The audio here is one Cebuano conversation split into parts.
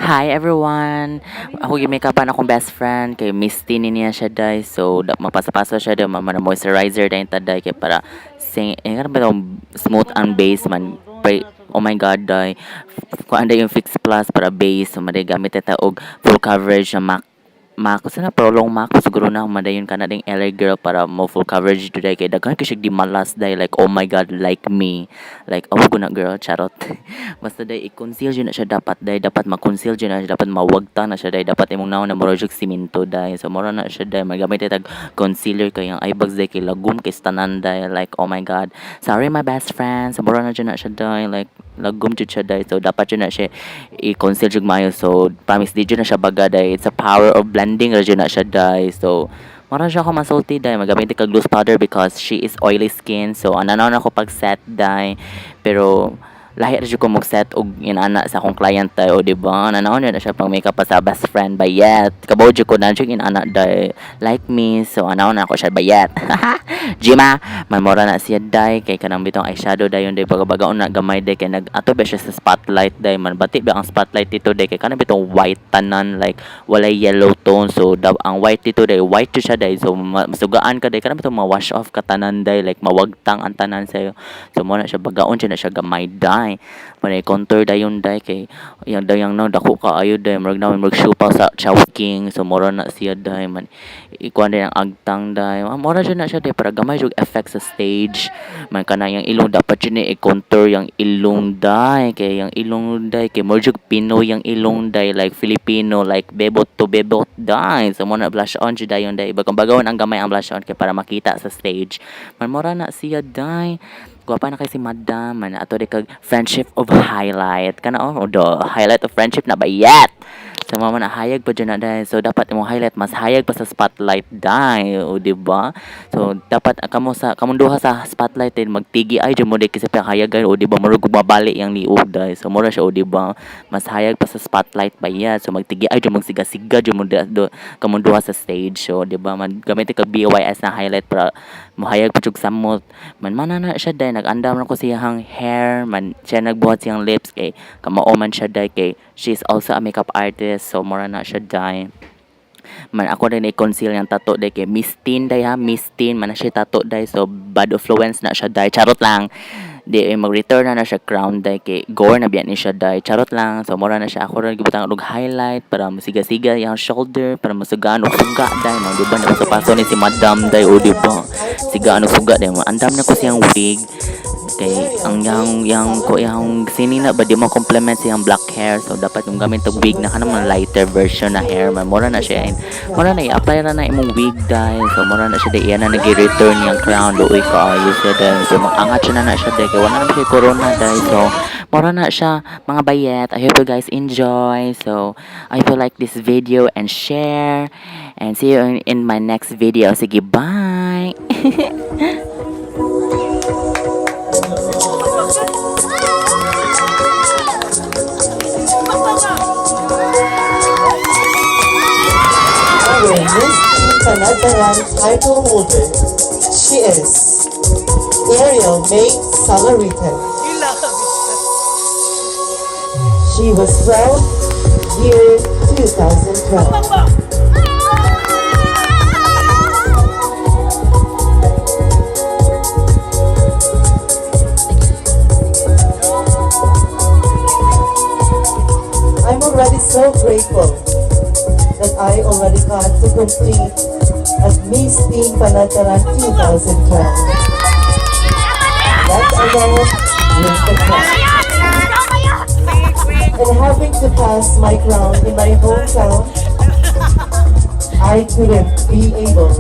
Hi everyone! Ako gi-makeupan akong best friend kay Misty ni niya siya day. So mapasa-pasa siya day, mana moisturizer day ta day kay para sing eh, ba tong smooth ang base man. Pray, oh my God day. Kuan day yung Fix Plus para base. So maday gamit ta og full coverage na MAC MAC sa na prolong MAC siguro na madayon ka na ding LA Girl para mo full coverage today kay daghan kay siya di malas day, like, oh my God, like me, like, oh guna girl, charot. Basta day i-conceal jud na siya dapat day, dapat ma-conceal jud na siya, dapat mawagta na siya day, dapat imong nawong na mura jud simento day. So mura na siya day, magamit tag concealer kay ang eye bags day kay lagom kay tanan day, like, oh my God, sorry my best friend. So mura na jud na siya day, like lagom jud siya day. So dapat jud na siya i-conceal jud maayo. So promise di jud na siya baga day. It's a power of blending ra jud na siya day. So mura siya ako masulti day. Magamit kag loose powder because she is oily skin. So ananaw na ko pag set day, pero lahi ra jud ko mag-set og inana sa akong client day, o di ba? Nanaw na siya pang makeup pa sa best friend bayet. Kabaw jud ko na jud inana day, like me. So anaw na ako siya bayet. Jima man, mura na siya day kay kanang bitong eyeshadow dayon day, baga-bagaon na gamay day kay nag ato ba siya sa spotlight day. Man bati ba ang spotlight dito day kay kanang bitong white tanan, like walay yellow tone. So daw ang white dito day, white jud siya day. So masugaan ka day, kanang bitong ma-wash off ka tanan day, like mawagtang ang tanan sayo. So mo na siya, bagaon siya na siya gamay day. Panay contour dayon day kay yang dayang no dako ka ayo day, murag na murag siopao sa Chowking. So mura na siya day, man ikuan din ang agtang day. Ah, mura jud na siya day para gamay jud effect sa stage man. Kana yang ilong, dapat jud ni i-contour yang ilong day kay yang ilong day kay murag jud Pinoy yang ilong day, like Filipino, like bebot to bebot day. So mo na blush on jud dayon day, bagong bagawan ang gamay ang blush on kay para makita sa stage man. Mura na siya day. Gwapa na kay si madam man. Ato di kag friendship of highlight kana, oh do highlight of friendship na bayat. So mama na hayag pa dyan na dahil. So dapat imong highlight mas hayag pa sa spotlight dai, o di ba? So dapat kamo sa kamong duha sa spotlight din magtigi ay jud mo di kasi hayag ay, o di ba? Murag mabali yang liog dai. So mura siya, o di ba? Mas hayag pa sa spotlight ba yan. So magtigi ay jud, magsiga-siga jud mo do, kamong duha sa stage. So di ba man gamit ka BYS na highlight para mohayag pa jud samot. Man mana na siya dai, nag-andam na ko siyang hair man, siya nagbuhat siyang lips kay kamao man siya dai kay she's also a makeup artist. So mura na siya dai. Man ako din i-conceal yung tattoo day kay Miss Teen day ha, Miss Teen man na siya tattoo day. So bad influence na siya day, charot lang. Di eh, mag-return na na siya crown day kay gore na biyan ni siya day, charot lang. So mura na siya, ako rin gibutang og highlight para masiga-siga yung shoulder para masugaan og suga day mo, di ba? Napaso ni si madam day, o di ba? Sigaan og suga day mo. Andam na ko siyang wig kay ang yang yang ko yang sini na ba di mo complement siyang black hair. So dapat yung gamit og wig na kanang mga lighter version na hair man. Mura na siya and mura na i-apply ra na imong wig day. So mura na siya day, iya na nag-return yung crown. Luoy kaayo siya day. So mag-angat siya na na siya day kay wala na siya corona day. So mura na siya mga bayet. I hope you guys enjoy. So I hope you like this video and share and see you in my next video. Sige, bye. Our Miss Teen Panadtaran title holder. She is Ariel May Salarita. She was crowned year 2012. I'm already so grateful that I already got to complete as Miss Teen Panadtaran 2012. Let alone win the crown. And having to pass my crown in my hometown, I couldn't be able.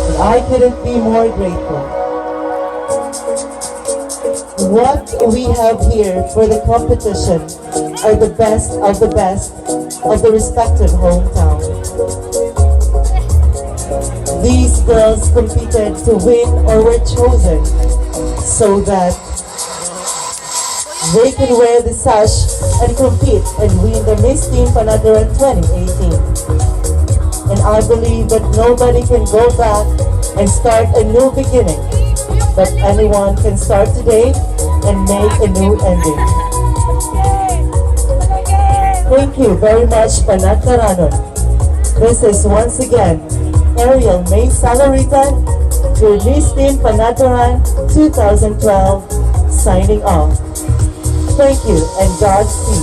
And I couldn't be more grateful. What we have here for the competition are the best of the best of the respective hometown. These girls competed to win or were chosen so that they can wear the sash and compete and win the Miss Teen Panadtaran 2018. And I believe that nobody can go back and start a new beginning, but anyone can start today and make a new ending. Thank you very much, Panadtaranon. This is once again Ariel May Salarita, your Miss Teen Panadtaran 2012, signing off. Thank you and Godspeed.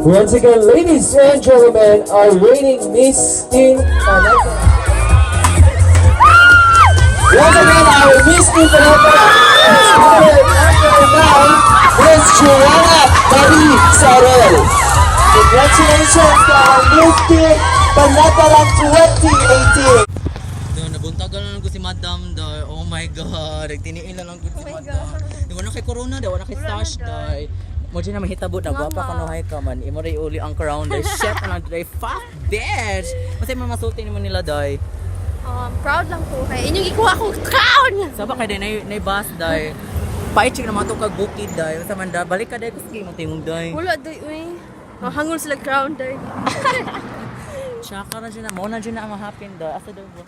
Once again, ladies and gentlemen, our reigning Miss Teen Panadtaran. Once again, our Miss Teen Panadtaran is number 9, Miss Joanna Marie Sarel. Congratulations to our Miss Teen Panadtaran 2018. Do, nabuntagan lang ko si Madam day. Oh my God, nagtiniil na lang ko si Madam. Di wala kay corona day, wala kay sash day. Mo dyan na mahitabo na gwapa ka no hay ka man. Imo ray uli ang crown day. Shit na lang day. Fuck bitch. Masay man masulti nimo nila day. Proud lang ko kay inyong ikuha akong crown. Saba kay day nay bus day. Paichik na mato kag bukid day. Sa man da balik ka day kasi mo tingog day. Wala day uy. Mahangol sila crown day. Tsaka na dyan na. Mo na dyan na ang mahapin day. Asa daw ba?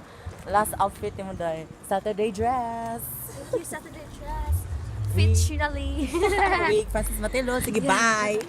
Last outfit nimo day. Saturday dress. Thank you, Saturday dress. Fit Sheena Lee. Week Francis Matelo. Sige, bye.